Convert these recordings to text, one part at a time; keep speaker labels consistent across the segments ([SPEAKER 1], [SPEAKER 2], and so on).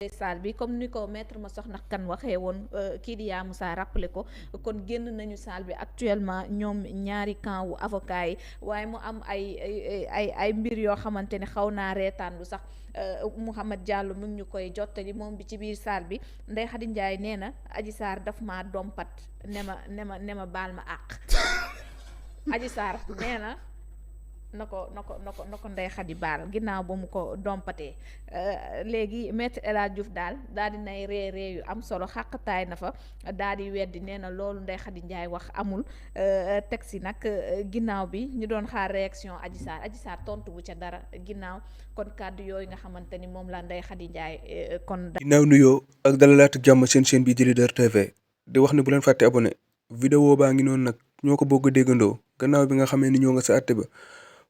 [SPEAKER 1] salle bi comme ni ko maître Massokhna Kane waxee woon kii di Yaa Moussa rappelé ko kon génn nañu salle bi actuellement ñoom ñaari camp wu avocat yi waaye mu am ay mbir yoo xamante ne xaw naa reetaan lu sax Mouhamed Diallo mu ngi ñu koy jottali moom bi ci biir salle bi Ndeye Khady Ndiaye nee na Adji Sarr daf maa dompat ne ma baal ma àq Adji Sarr nee na ko Ndeye Khady baal ginnaaw ba mu ko dompatee léegi maître El Hadj Diouf daal di nay ree yu am solo xàqtaay na fa daal di weddi nee na loolu Ndeye Khady Ndiaye wax amul teg si nag ginnaaw bi ñu doon xaar réaction Adji Sarr tontu bu ca dara ginnaaw kon kàddu yooyu nga xamante ni moom la Ndeye Khady Ndiaye kon.
[SPEAKER 2] ginnaaw nuyoo ak dalalaatu jàmm seen chaîne bi di Leader TV di wax ne bu leen fàtte abonné vidéo baa ngi noonu nag ñoo ko bëgg a déggandoo gannaaw bi nga xamee ni ñoo nga sa àtte ba.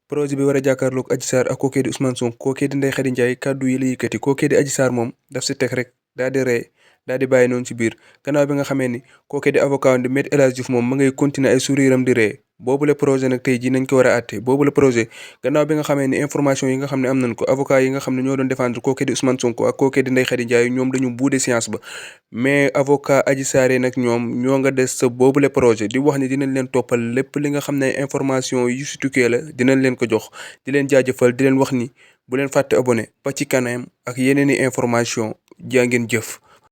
[SPEAKER 2] projet bi war a jàkkaarloog Adji Sarr ak kookee di Ousmane Sonko kookee di Ndeye Khady Ndiaye kàddu yi la yëkkati kookee di Adji Sarr moom daf si teg rek daal di ree daal di bàyyi noonu si biir gannaaw bi nga xamee ni kookee di avocat di Me El Hadji Diouf moom ma ngay continuer ay sourire am di ree boobule projet nag tey jii nañ ko war a àtte boobule projet gannaaw bi nga xamee ni information yi nga xam ne am nañ ko avocat yi nga xam ne ñoo doon défendre kookee di Ousmane Sonko ak kookee di Ndeye Khady Ndiaye ñoom dañu buude séance ba mais avocat Adji Sarr nag ñoom ñoo nga des sa boobule projet di wax ni dinañ leen toppal lépp li nga xam ne information yu si tukkee la dinañ leen ko jox di leen jaajëfal di leen wax ni bu leen fàtte abonné ba ci kanam ak yeneen i information jaa ngeen jëf